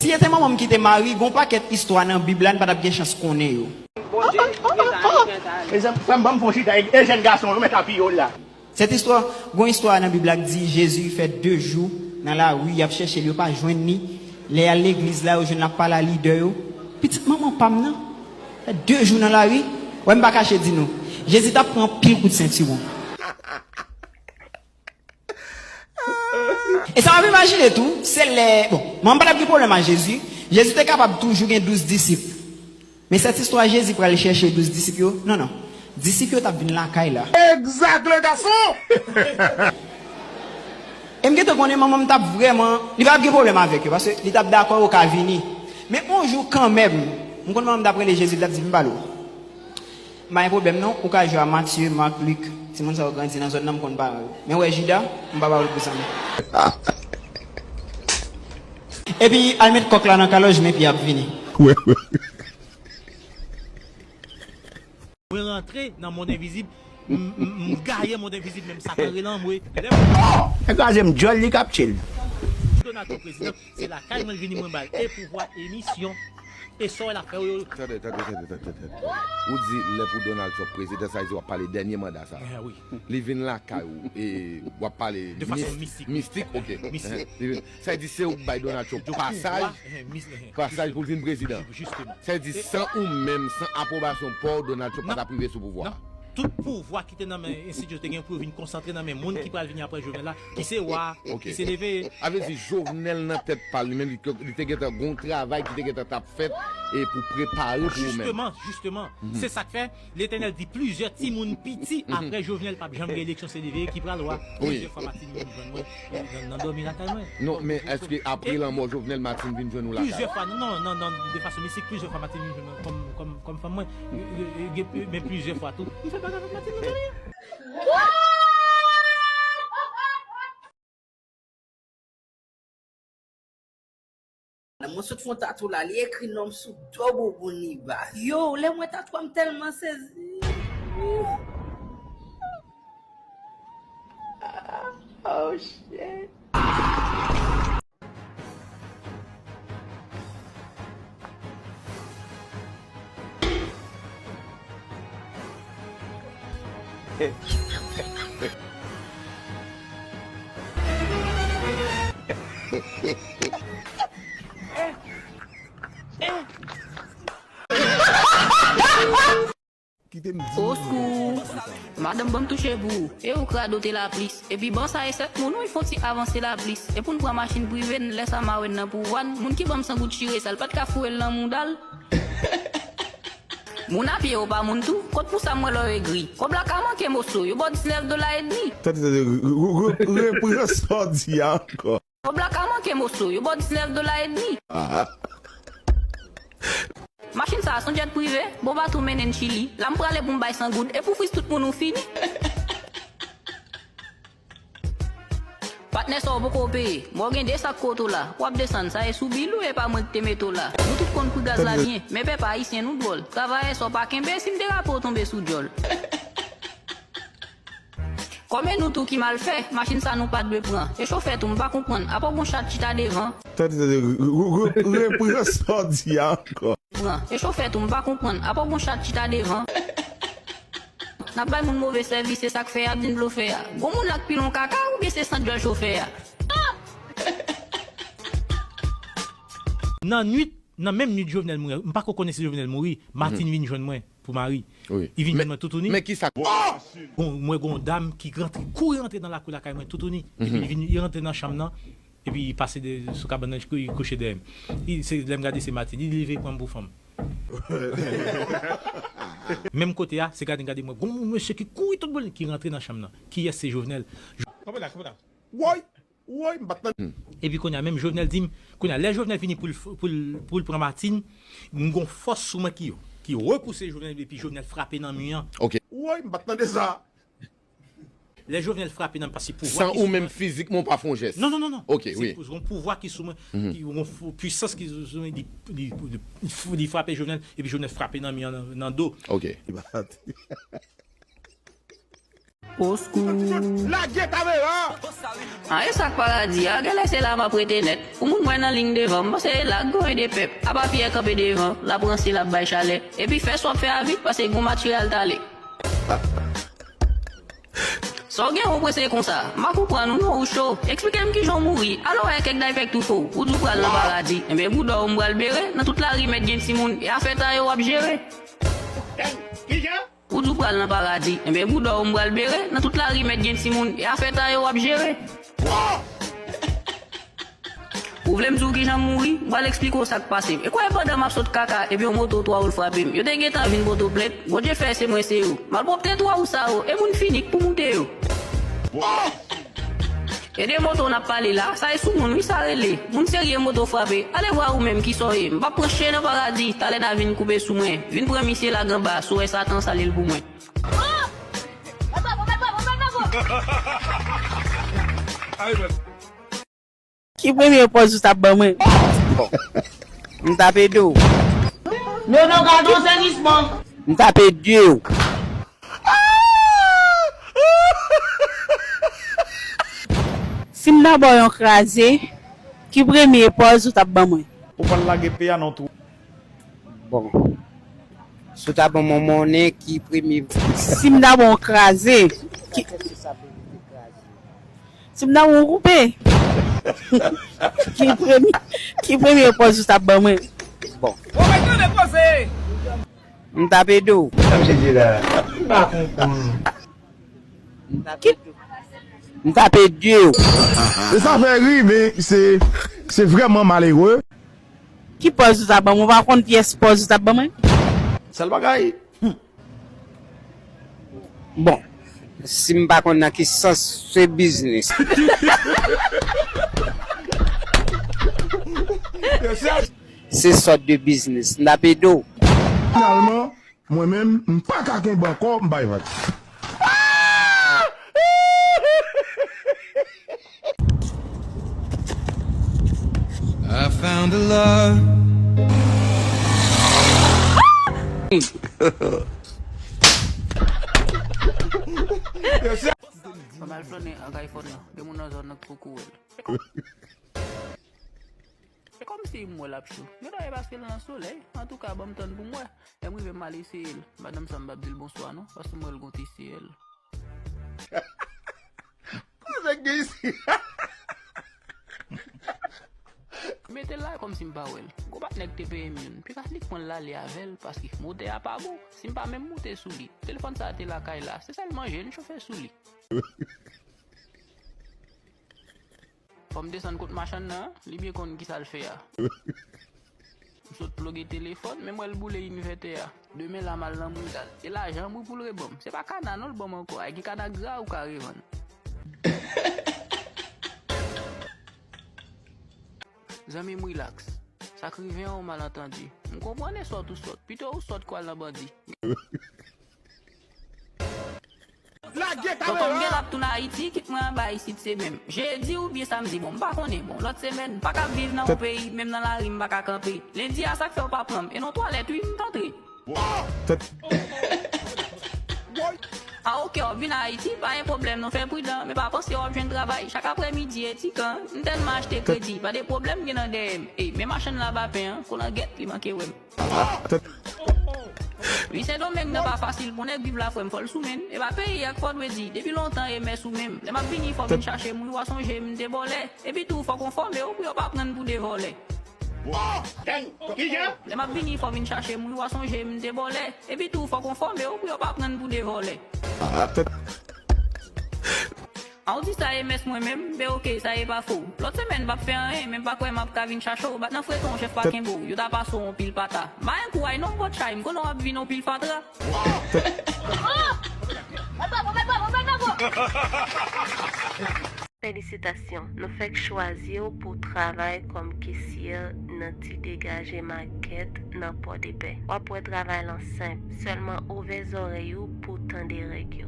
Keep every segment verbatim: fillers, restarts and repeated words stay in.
Si se te manman m ki te mari, gon pakèt istwa nan Bib la, n pa t ap gen chans konnen yo. Bondye, gentan ale, gentan ale. Mezanmi, frè m, ban m fè yon chita, e, e jèn gason yo mèt apiye w la. Sèt istwa, gon istwa nan Bib la k di Jezi fè de jou nan lari, y ap chèche l, yo pa jwenn li. Lè y al legliz la, yo jwenn l ap pale a lidè yo. Pitit manman pa m nan, fè de jou nan lari. Wè, m pa kache di nou, Jezi t ap pran anpil kout sentiwon. E sa m ap imajine tou, se lè, bon, manman pa t ap gen pwoblèm ak Jezi. Jezi te kapab toujou gen douz disip. Men sèt istwa, Jezi pral chèche douz disip yo. Non, non. Disip yo t ap vin lakay la. Exact, le garçon! E m gentan konnen manman m t ap vrèman, li pa t ap gen pwoblèm avèk yo, paske li t ap dakò yo ka vini. Men yon jou kanmenm, m konn manman m t ap rele Jezi, li t ap di, "M pale w. M pa gen pwoblèm non, ou ka jwe a Matye, Mak, Lik. Timoun sa yo grandi nan zòn nan, m konn paran yo. Men w wè Jida, m pa ba w l pou zanmi." Epi al met kòk la nan kalòj, men epi y ap vini. Mwen rantre nan mond envizib, m, m, m gaye mond envizib, menm Satan rele anmwe. Lè m... Oh! Nèg kraze m djòl, li k ap tchil. Donald Trump prezidan, se lakay mwen l vini, mwen ba l e pouvwa e misyon. E sa w wè l ap fè yo. Tande, tande, tande, tande, tande. Ou di lè pou Donald Trump prezidan, sa vle di w ap pale dènye manda sa. Eh, wi. Li vin lakay ou, e w ap pale de fason mistik. Mistik, ok. Mistik. Li vin, sa vle di se ou k bay Donald Trump pasaj, pasaj pou l vin prezidan. Sa vle di san ou menm, san apwobasyon pa w, Donald Trump pa t ap rive sou pouvwa a. Non. Tout pouvwa ki te nan men enstitiyasyon te gen pou yo vin konsantre nan men moun ki pral vini apre Jovenel la, ki se wa, ki se leve. Sa vle di Jovenel nan tèt pa l, li menm, li, li te gentan gon travay ki te gentan t ap fèt e pou prepare pou ou menm. Jisteman, jisteman. Se sa k fè Letènèl di plizyè timoun piti apre Jovenel p ap janm gen eleksyon, se leve ki pral wa. Plizyè fwa Martine vin jwenn mwen, e, nan, nan dòmi lakay mwen. Non, men èske apre lanmò Jovenel, Martine vin jwenn ou lakay? Plizyè fwa, non, non, non, de fason mistik, plizyè fwa Martine vin jwenn mwen kòm, kòm, kòm fanm mwen. E, e, e, men plizyè fwa tou. M fè bagay avèk Martine, m fè anyen. Mwen sot fè yon tatou la, li ekri non m sou do bouboun li ba. Yo, lè m wè tatou a, m tèlman sezi. Oh, shit. Kite m di nou. Oskou! Madanm, ban m touche pou ou. E ou k radote la plis. Epi ban sa e sèt moun, wi, fon ti avanse la plis. E pou n pran machin prive n, lè sa mawè n nan pouvwa n, moun ki ban m san goud chire sa, l pa t ka foure l nan mouda l. Moun a pye yo pa moun tou. Kot pou sa m wè lò yo egri. Kòb la ka manke moso, yo ba w diznèf dola edmi. Tande, tande, re-, re-, re-, repran sa w di a ankò. Kòb la ka manke moso, yo ba w diznèf dola edmi. Ah. Machin sa a se yon djèt prive, bon bato mennen n Chili. La m prale pou m bay san goud, e pou fris tout moun ou fini. Patnè sa w poko peye, mwen gen de sak koto la, w ap desann sa e sou bil ou e pa mwen ki te mete w la. Tout konn pri gaz la byen, men pèp ayisyen nou dwòl. Travayè sa w pa kenbe, si m derape w tonbe sou djòl. Kòm e nou tou ki mal fè, machin sa nou pa t dwe pran. E chofè tou m pa konprann, apa w gon chat chita devan. Tande, tande, re- re- re- repran sa w di a ankò. Pran. E chofè tou m pa konprann, apa w gon chat chita devan. N ap bay moun move sèvis, se sa k fè y ap di n blofè a. Gon moun la k pile yon kaka oubyen se sant djòl chofè a? Nan nwit, nan menm nwit Jovenel mouri, m pako konnen si Jovenel mouri, Martine vin jwenn mwen pou mari. Li vin jwenn mwen toutouni. Men kisa? Bon, mwen gon dam ki rantre, kouri rantre nan lakou lakay mwen toutouni. Epi li vin, li rantre nan chanm nan. Epi li pase sou kabann nan, li kouche dèyè m. Se lè m gade se Martine, li leve pran m pou fanm. Menm kote a, se gade gade mwen, gon mesye ki kouri tout boul, ki rantre nan chanm nan. Kiyès? Se Jovenel. Kanpe la, kanpe la. Woy! Woy, m pa t tande. Epi kounye a, menm Jovenel di m, kounye a, lè Jovenel vini pou l pou l pou l pran Martine, m gon fòs sou mwen ki ki repouse Jovenel, epi Jovenel frape nan mi an. Ok. Woy, m pa t tande sa. Lè Jovenel frape nan, paske pouvwa ki sou mwen. San ou menm fizikman ou pa fè yon jès. Non, non, non, non. Ok, wi. Se gon pouvwa ki sou mwen, ki gon pwisans ki sou mwen, li li li frape Jovenel, epi Jovenel frape nan mi an nan do. Ok. Oskou. Lage kamera! A e sa k paradi a, genlè se la m ap rete nèt. Pou moun mwen nan liy devan, m panse e la k gon ede pèp. Apa Pyè kanpe devan, l ap ranse, l ap bay chalè. Epi fè sa w ap fè a vit, paske gon match Real t ale. Sa w gen ou prese konsa? M pa konprann ou non, ou cho. Eksplike m kijan w mouri. Alò wè kèk day fèk toufe w. Ou di w pral nan paradi. Enben bouda w m pral bere. Nan tout lari mèt gen timoun. E afè ta yo w ap jere. Kijan? Ou di w pral nan paradi. Enben bouda w m pral bere. Nan tout lari mèt gen timoun. E afè ta yo w ap jere. Ou vle m di w kijan m mouri? M pral eksplike w sa k pase m. E kwè pandan m ap sot kaka epi yon moto twa wou l frape m. Yo te gentan vin pote w plent. Bondye fè se mwen se yo. Malpwòpte twa wou sa yo, e moun fini k pou moute yo. E de moto n ap pale la, sa e sou moun wi sa rele. Moun serye moto frape, ale vwa ou menm kisa w ye. M p ap pran chen nan paradi, talè n a vin koupe sou mwen. Vin pran misye lage anba, si w wè Satan sale l pou mwen. Ki premye pòz ou t ap ban mwen? Bon. M t ap ede w. Non, non, gade yon sezisman. M t ap ede w. Si m ta ba w yon kraze, ki premye pòz ou t ap ban mwen? Ou pral lage peyi a nan twou. Bon. Si w ta ban mwen monnen ki premye. Si m ta ba w yon kraze. Ki... Si m ta ba w yon koupe. Ki premye, ki premye pòz ou t ap ban mwen? Bon. M t ap ede w. Sa misye di la? M pa konprann. M t ap ede w. E sa fè ri, men se, se vrèman malere. Ki pòz ou t ap ban mwen? Ou pa konn pyès pòz ou t ap ban mwen? Sèl bagay. Bon, si m pa konn nan ki sans, se biznis. Se sòt de biznis. M t ap ede w. Finalman, mwen menm, m pa ka kenbe ankò, m bay vag. I found a love. Fò m al flannen ak iPhone nan. Gen moun nan zòn nan k poko wè l. Se kòmsi m wè l ap cho. Gen dwa e paske l nan solèy. Antouka, ban m tann pou m wè. Lè m rive, m al eseye l. Madanm sa m p ap di l bonswa non, paske m wè l gon ti syèl. Koze k gen isi? M mete l la kòmsi m pa wè l. Gon patnè k te peye m youn. Pika li k pran l ale avè l, paske motè a pa bon. Si m pa menm moute sou li. Telefòn sa a te lakay la. Se sèl manje n chofe sou li. Fò m desann kot machann nan, li byen konn kisa l fè a. M sot ploge telefòn, men m wè l boule invètè a. Demen la m al nan mouda l. E lajan m wi pou l reban m. Se pa kana non l ban m ankò, ay gen kana gra ou ka revann. Zanmi m rilaks. Sa k rive an yon malantandi. M konprann e sòt ou sòt. Pito ou sòt ke w al nan bandi. Tonton m gen l ap tounen Ayiti, kit mwen anba isit se menm jedi oubyen samdi, bon, m pa konnen, bon, lòt semèn, m pa ka viv nan yon peyi, menm nan lari, m pa ka kanpe. Lendi a, sa k fè w pa pran m? E nan twalèt, wi, m t antre. Ah, ok, w ap vin Ayiti, pa gen pwoblèm, non, fè pridan, men pa panse w ap jwenn travay. Chak aprèmidi, e ti kan, m tèlman achte kredi, pa de pwoblèm, gen nan dèyè m. Ey, men machann laba pen an, kolangyèt, li manke wè m. Wi, Sendomeng nan pa fasil pou nèg viv la, frè m, fò l sou men. E pa peyi a k fò dwe di, depi lontan e mè sou men m. Lè m ap vini, fò vin chache m, wi, w a sonje m te bòlè. Epi tou, fòk w enfòme w pou yo pa pran n pou de vòlè. Lè m ap vini, fò vin chache m, wi, w a sonje m te bòlè. Epi tou, fòk w enfòme w pou yo pa pran n pou de vòlè. An, w di sa e mès mwen menm, ben ok, sa e pa fo. Lòt semèn, m p ap fè anyen, men m pa kwè m ap ka vin chache w. Bat nan frekan, chèf pa kenbe w, yo ta pase w yon pil pata. M pa gen kouray non, m pòt chay, m konnen w ap vin yon pil fatra. Felisitasyon, nou fèk chwazi w pou w travay kòm kesyè nan Ti Degaje Makèt nan Pòdepè. W ap wè travay lan senp, sèlman ouvè zòrèy ou pou w tande règ yo.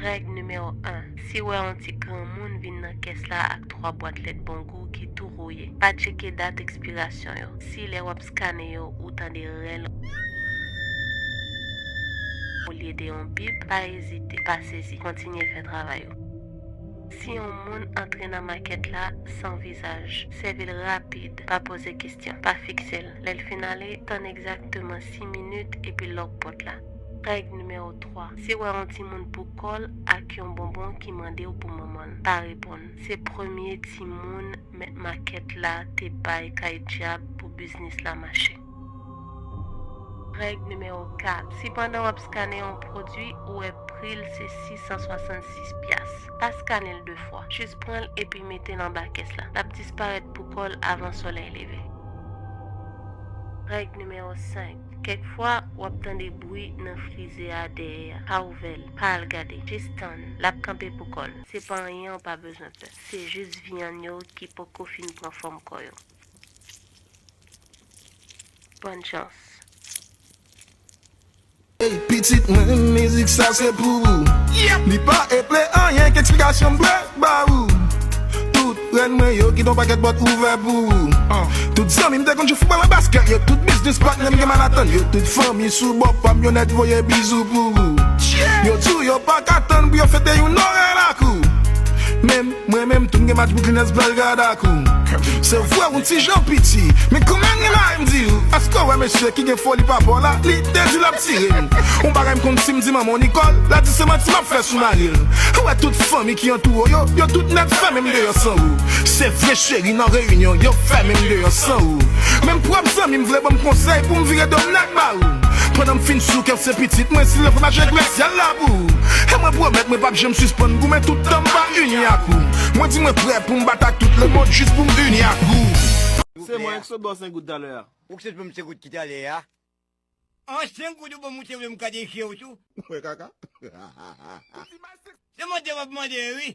Règ nimewo en, si w wè yon ti granmoun vin nan kès la ak twa bwat lèt bongou ki tou wouye, pa tcheke dat ekspirasyon yo. Si lè w ap skane yo ou tande rèl olye de yon bip, pa ezite, pa sezi, kontinye fè travay ou. Si yon moun antre nan makèt la san vizaj, sèvi l rapid, pa poze kesyon, pa fikse l. Lè l fin ale, tann egzakteman sis minit epi lòk pòt la. Règ nimewo twa, si w wè yon timoun pou kò l ak yon bonbon ki mande w pou manman l, pa reponn. Se premye timoun mèt makèt la te bay kay dyab pou biznis la mache. Règ nimewo kat, si pandan w ap skane yon pwodui, ou wè pri l se sis san swasannsis pyas, pa skane l de fwa. Jis pran l epi mete l anba kès la. L ap disparèt pou kò l avan solèy leve. Règ nimewo senk, kèk fwa, w ap tande bri nan frize a dèyè a. Pa ouvè l, pa al gade. Jis tann. L ap kanpe pou kò l. Se pa anyen w pa bezwen pè. Se jis vyann yo ki poko fin pran fòm kò yo. Bòn chans. Ey, pitit mwen, mizik sa se pou ou. Li pa eple anyen k eksplikasyon m vle ba ou. Tout rèn mwen yo kite yon pakèt pòt ouvè pou ou. Tout zanmi m te konn jwe foutbòl ak baskèt yo, tout biznis patnè m gen Manhattan yo, tout fanmi sou bò pa m yo nèt voye bizou pou ou. Yo di w yo pa ka tann pou yo fete yon Nwèl ak ou. Men mwen menm tou m gen match Brooklyn Nets Belgrade ak ou. Se vre ou ti jan piti, men kouman gen la m di ou, èske w wè mesye ki gen foli pa bò la, li te di l ap tire m. On bagay m konn si m di manman w Nicole, l a di se manti m ap fè sou mari l. Ou wè tout fanmi ki antoure w yo, yo tout nèt fèmen m deyò san ou. Se vre cheri nan reyinyon, yo fèmen m deyò san ou. Menm pwòp zanmi m vle ban m konsèy pou m vire do m nèt ba ou. Pandan m fin sou kè w se pitit mwen, si l fè mache glè syèl la pou ou. E mwen pwomèt mwen p ap janm sispann goumen tout tan m pa ini ak ou. Mwen di mwen prè pou m bat ak tout lemonn jis pou m ini ak ou. Se mwen k sot ba w senk goud talè a. Ou k sot ban m senk goud ki talè a? An senk goud ou ban m ou te vle m ka deche w tou. Ou wè kaka? Se mande w ap mande wi.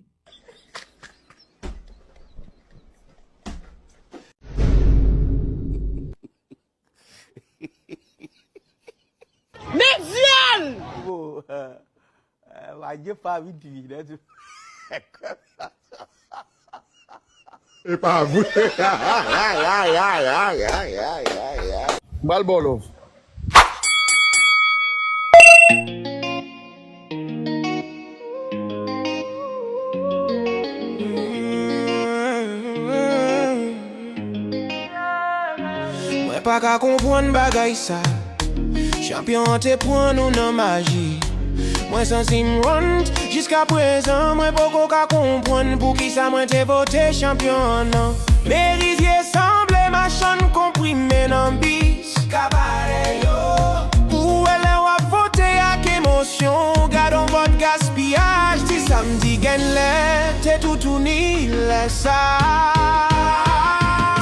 Medyal! Bon, euh, euh, adye pa vin pi vin, hein, tu- E pa vre. Bal bòlòv. Mwen pa ka konprann bagay sa. Chanpyon an te pran nou nan maji. Mwen santi m run, jiska prezan mwen poko ka konprann poukisa mwen te vote chanpyon an nan. Merivyè sanble machann konprime nan bis. Kabarè yo. Ou wè lè w ap vote ak emosyon, w gad on vòt gaspiyaj. Ti Samdi gen lè te toutouni lè sa.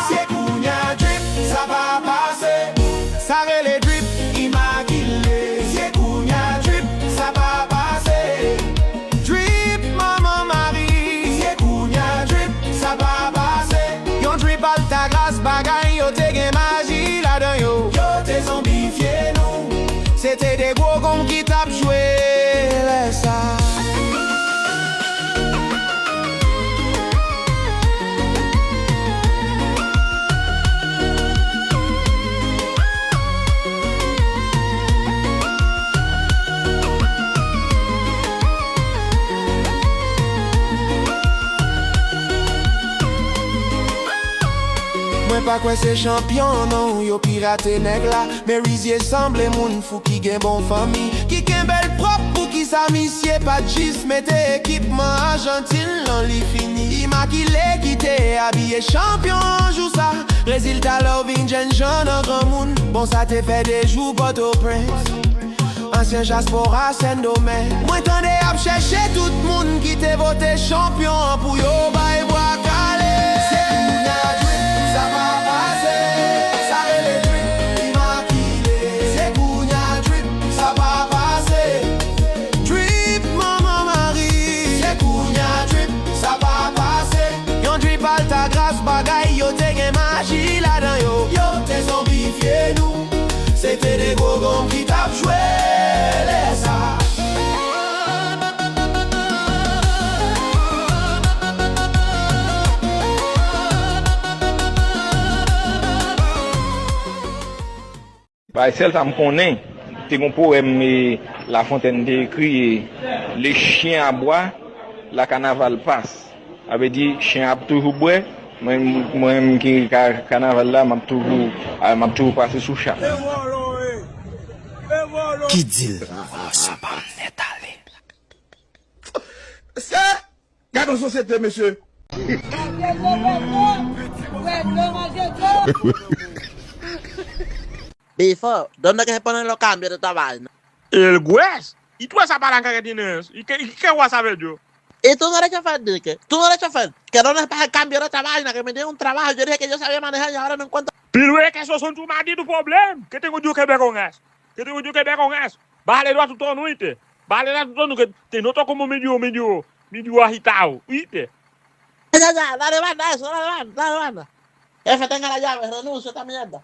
Se kounya drip sa pa pase. Sa rele drip imakile. Se kounya drip sa pa pase. Drip manman Mari. Se kounya drip sa pa pase. Yon drip Altagras bagay yo te gen maji ladan yo. Yo te zonbifye nou. Se te de gwo gonm ki t ap jwe lè sa. Sa kwè se chanpyon, non, yo pirate nèg la. Merizye sanble moun fou ki gen bon fanmi, ki kenbe l pwòp. Poukisa misye pa t jis mete ekipman Ajantin lan, li fini? Imakile ki te abiye chanpyon jou sa. Rezilta lè w vin jènjan nan granmoun, bon, sa te fè de jou Pòtoprens. Ansyen dyaspora Sendomeng. Mwen tande y ap chèche tout moun ki te vote chanpyon an pou yo bay bwa kale. Se kounya drip sa pa pase. Sa rele drip imakile. Se kounya drip sa pa pase. Drip manman mari. Se kounya drip sa pa pase. Yon drip Altagras, bagay yo te gen maji ladan yo. Yo te zonbifye nou. Se te de gwo gonm ki t ap jwe lè sa. Bay sèl sa m konnen, te gon powèm, e, Lafontaine te ekri, e, Le chien aboie, la canaval passe. Sa vle di, chen ap toujou bwè, mwen, mwen menm ki ka, kanaval la, m ap toujou, a, m ap toujou pase sou cha. Ki di l? Sa pa nèt ale. Se, gade yon sosyete, mesye. Before, donde que se ponen los cambios de esta vaina? El West. Y tú esa palanca que tienes. ¿Y qué, y qué vas a ver yo? Y tú no eres chofer de qué? Tú no eres chofer. Que donde se pasa el cambio de esta vaina, que me dieron un trabajo. Yo dije que yo sabía manejar y ahora no encuentro. Pero es que esos son tu maldito problem. ¿Qué tengo yo que ver con eso? ¿Qué tengo yo que ver con eso? Bájale dos a tu tono, ¿viste? Bájale dos a tu tono, que te noto como medio, medio, medio agitado, ¿viste? Ya, ya, ya, dale banda eso, dale banda, dale banda. Jefe, tenga la llave, renuncio a esta mierda.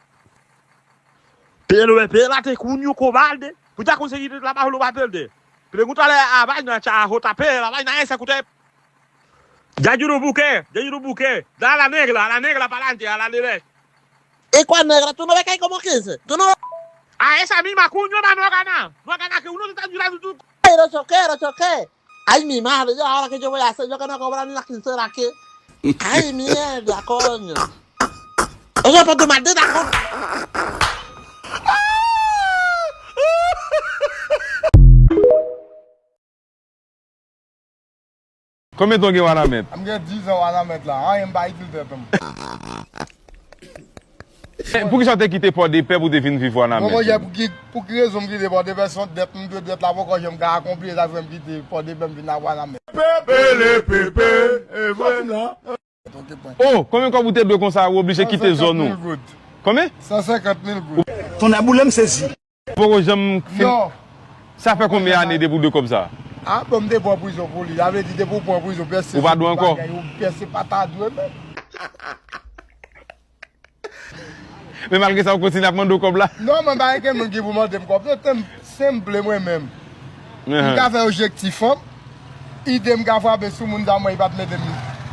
Pero, pero, te coño cobarde. Puta conseguir la bajo lo va a perder. Pregúntale a vaina, cha, J P, la vaina esa que usted. Ya yo lo busqué, ya yo lo busqué. Da a la negra, a la negra para adelante, a la derecha. ¿Y cuál negra? ¿Tú no ves que hay como quince? ¿Tú no ves? A esa misma, coño, hermano, no gana. No gana que uno te está ayudando tú. Pero choquero, choqué. Ay, mi madre, yo ahora que yo voy a hacer, yo que no cobra ni la quincena aquí. Ay, mierda, coño. Eso es por tu maldita culpa. Konbyen tan w gen Wanament? M gen diz an Wanament la. Anyen m pa itil tèt m. Poukisa w te kite Pòdepè pou w te vin viv Wanament? Bon, monchè, pou ki, pou ki rezon m kite Pòdepè? Se yon dèt m dwe dèt la poko janm ka akonpli, e sa fè m kite Pòdepè, m vin nan Wanament. Pepe le pepe, e vre. Oh, konbyen kòb ou te dwe konsa, ou oblije kite zòn ou? San senkant mil goud. Konbyen? San senkant mil goud. Tonnè boule, m sezi. Poko janm fin. Non. Sa fè konbyen ane depi w dwe kòb sa? Ah, bon, m te pran prizon pou li. Sa vle di, depi w pran prizon, pyès se... Ou pa dwe ankò? Bagay, ou pyès se pa ta dwe menm. Men malgre sa, ou kontinye ap mande w kòb la? Non, mwen pa gen moun ki pou mande m kòb. Non, se m, se m vle mwen menm. M ka fè objektif an m. Ide m ka frape sou moun sa, mwen, li pa t mete m,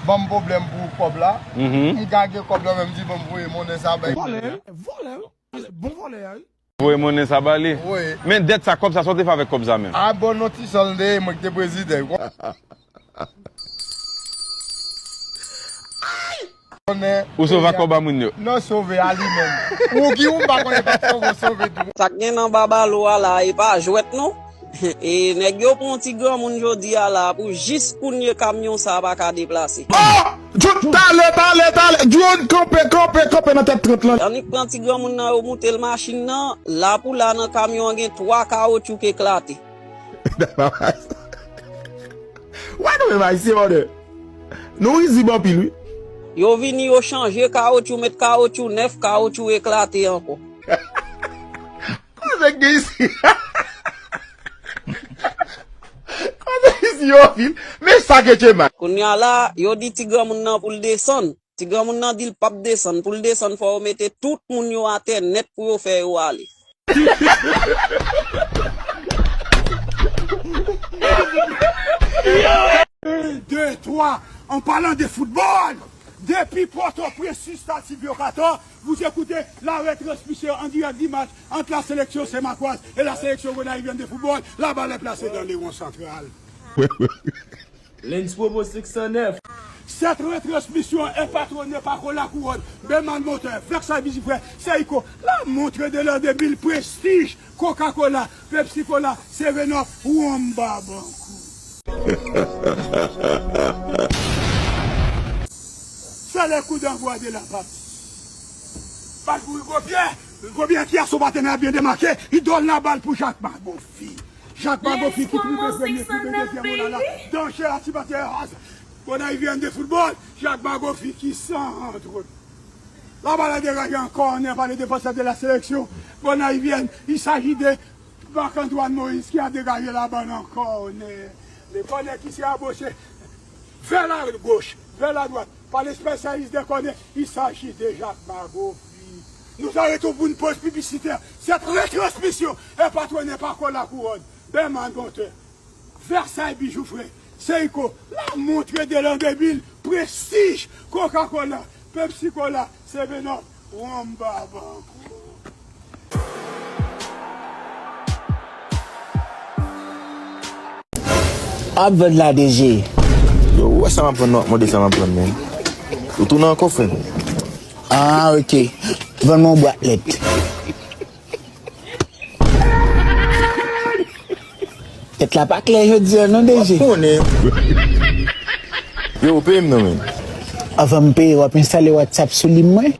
ban m pwoblèm pou kòb la. M ka gen kòb la, men m di, bon, m voye monnen sa bay. Vòlè, vòlè. Bon vòlè a, wi. Voye monnen sa ba li. Wi. Men dèt sa, kòb sa, sa w te fè avèk kòb sa menm? A bon, non, ti sòl m te ye, mwen ki te prezidan. Ou sove ak kòb a moun yo? Non, sove a li menm. Ou ki ou pa konnen pa sove, sove tou. Sa k gen nan babalo a la, e pa jwèt non. E nèg yo pran ti granmoun jodi a la pou jis kounye kamyon sa pa ka deplase. Oh! Talè, talè, talè. John, kanpe, kanpe, kanpe nan tèt trant lan. Annik pran ti granmoun nan, yo moute l machin nan. La pou la nan kamyon an gen twa kawotchou k eklate. Wè nou menm Ayisyen, brother. Nou rizib anpil, wi. Yo vini, yo chanje kawotchou, met kawotchou nèf, kawotchou eklate ankò. Koze k gen isi? Koze isi yo fil? Men sa ke Chema. Kounye a la, yo di ti granmoun nan pou l desann. Ti granmoun nan di l p ap desann. Pou l desann, fò yo mete tout moun yo atè nèt pou yo fè yo ale. Un, deux, trois, en parlant de football, depuis Port-au-Prince jusqu'à Sylvio Cator, vous écoutez la retransmission en direct du match entre la sélection sémacoise et la sélection gonaïvienne de football. La balle est placée dans les ronds centrales. Lens Promo six cent neuf. Cette retransmission est patronnée par Cola Couronne, Bellman Moteur, Versailles Bijou Frères, Seiko, la montre de l'an deux mille, Prestige, Coca-Cola, Pepsi Cola, Seven Up, Rhum Babankou. C'est le coup d'envoi de la partie. Bal pou Rigo Pyè. Rigo Pyè ki asou patènè byen demake. Li donn la bal pou Jacques Magofi. Jacques Magofi ki tripe premye, tripe dezyèm, olala. Danje a ti batè. Gonayivyèn de foutbòl. Jacques Magofi ki santre. La bal a degaje an kònè pa le défenseur de la sélection gonayivyèn. Il s'agit de Marc-Antoine Moïse qui a dégagé la balle en corner. Le corner qui sera bossé vers la gauche, vers la droite, par le spécialiste des corners. Il s'agit de Jacques Magofi. Nous arrêtons pour une pause publicitaire. Cette retransmission est patronnée par Cola Couronne, Bellman Moteur, Versailles Bijou Frères, Seiko, la montre de l'an deux mille, Prestige, Coca-Cola, Pepsi Cola, Seven Up, Rhum Babankou. Ap vann la D G. Yo, ou wè sa m ap vann nan, w ap mande sa m ap vann men. Ou tounen ankò frè m. Ah, ok. Vann mwen yon bwat lèt. Tèt la pa klè jodi a non D G. Konnen. Yo, ou peye m non men. Anvan m peye, w ap enstale WhatsApp sou lim mwen.